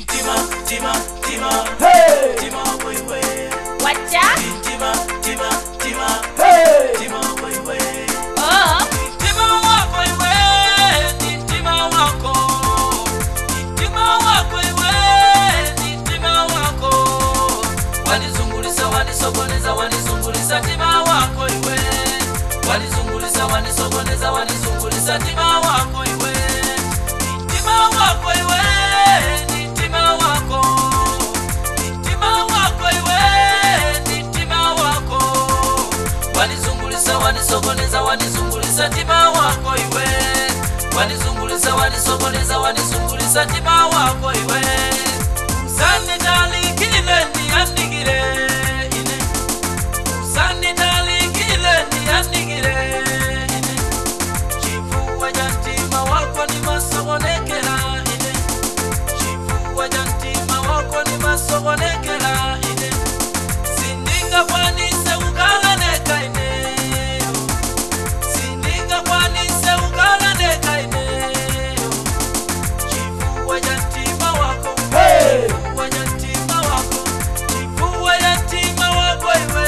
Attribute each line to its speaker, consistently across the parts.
Speaker 1: Tima tima tima hey tima wewe
Speaker 2: Wacha
Speaker 1: tima tima tima hey tima wewe
Speaker 2: oh
Speaker 1: tima wako iwe tima wako tima wako iwe tima wako walizungulisa walisogoneza walizungulisa tima wako iwe walizungulisa walisogoneza walizungulisa tima wako iwe tima wako iwe tima wako tima wako iwe tima wako walizungulisa walisogoneza walizungulisa tima wako iwe walizungulisa walisogoneza walizungulisa tima wako iwe usani dalikile niandigire ine usani dalikile niandigire ine chifuwa jantima wako ni masogonekera ine chifuwa jantima wako ni masogonekera ine sindinga kwanise ukalaneka ine sindinga kwanise ukalaneka ine chifuwa jantima wako hey! Chifuwa jantima wako chifuwa jantima wako iwe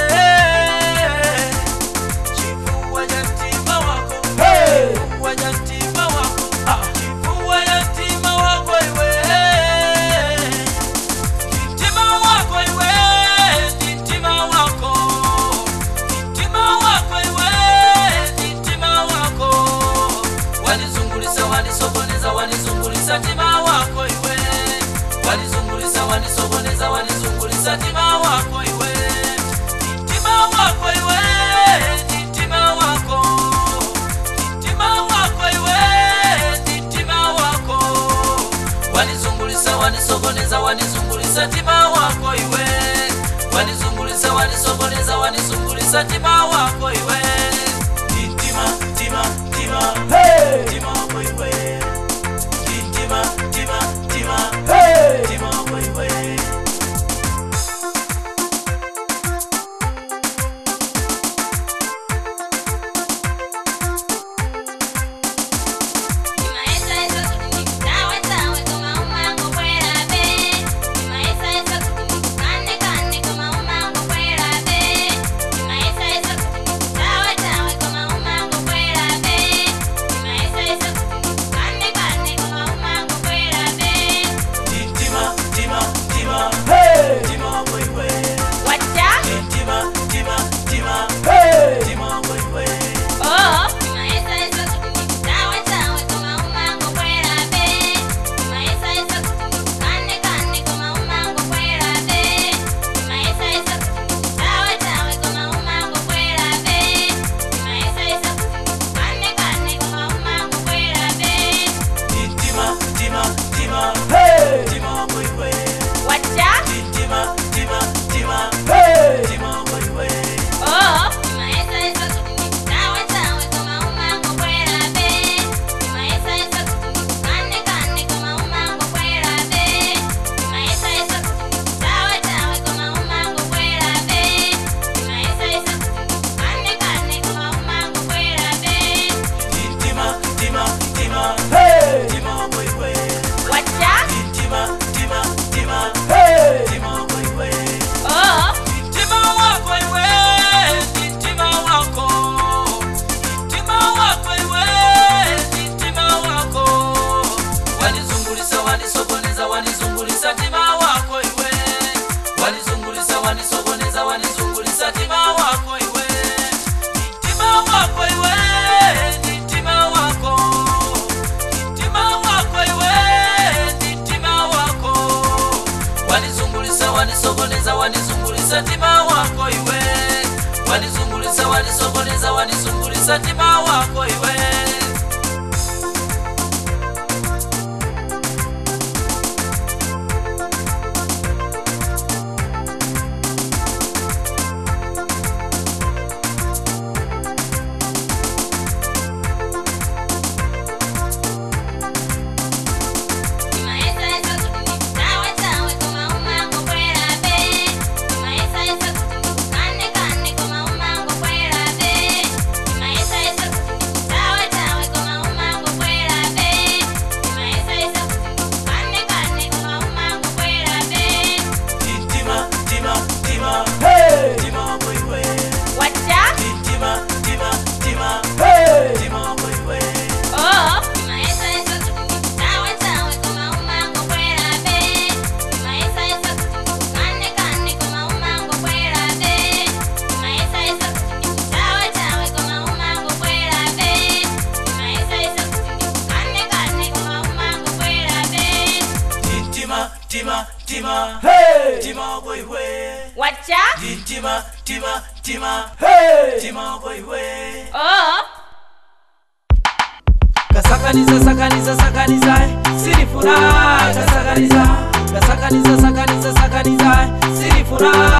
Speaker 1: chifuwa jantima wako hey! Chifuwa jantima wako chifuwa jantima wako iwe tima wako iwe tima wako tima wako iwe tima wako walizungulisa walisogoneza walizungulisa tima wako iwe walizungulisa walisogoneza walizungulisa tima wako iwe tima wako iwe tima wako tima wako iwe tima wako walizungulisa walisogoneza walizungulisa tima wako iwe walizungulisa walisogoneza walizungulisa tima wako iwe tima tima tima hey tima wako iwe tima tima tima hey tima wako iwe. Tima tima tima hey tima wako iwe
Speaker 2: Wacha
Speaker 1: tima tima tima hey tima wako iwe
Speaker 2: oh
Speaker 1: tima tima tima hey tima wako iwe
Speaker 2: Wacha
Speaker 1: tima tima tima hey tima wako iwe
Speaker 2: oh
Speaker 1: tima tima tima hey tima wako iwe
Speaker 2: Wacha
Speaker 1: tima tima tima hey tima wako iwe
Speaker 2: oh
Speaker 1: tima wako iwe tima wako tima wako iwe tima wako walizungulisa walisogoneza walizungulisa tima wako iwe walizungulisa walisogoneza walizungulisa tima wako iwe tima wako iwe tima wako tima wako iwe tima wako walizungulisa walisogoneza walizungulisa tima wako iwe walizungulisa walisogoneza walizungulisa tima wako iwe.
Speaker 2: Kane, kane, koma umango kwera be. Maesa esa kuti ndikutawe.
Speaker 1: Mtima.
Speaker 3: Hey!
Speaker 1: Mtima wako iwe.
Speaker 2: Wacha.
Speaker 1: Ndi mtima, mtima, mtima.
Speaker 3: Hey!
Speaker 1: Mtima wako iwe.
Speaker 2: Oh.
Speaker 1: Kasakaniza, sakaniza, sakaniza, sirifuna. Kasakaniza, kasakaniza, sakaniza, sakaniza, sirifuna.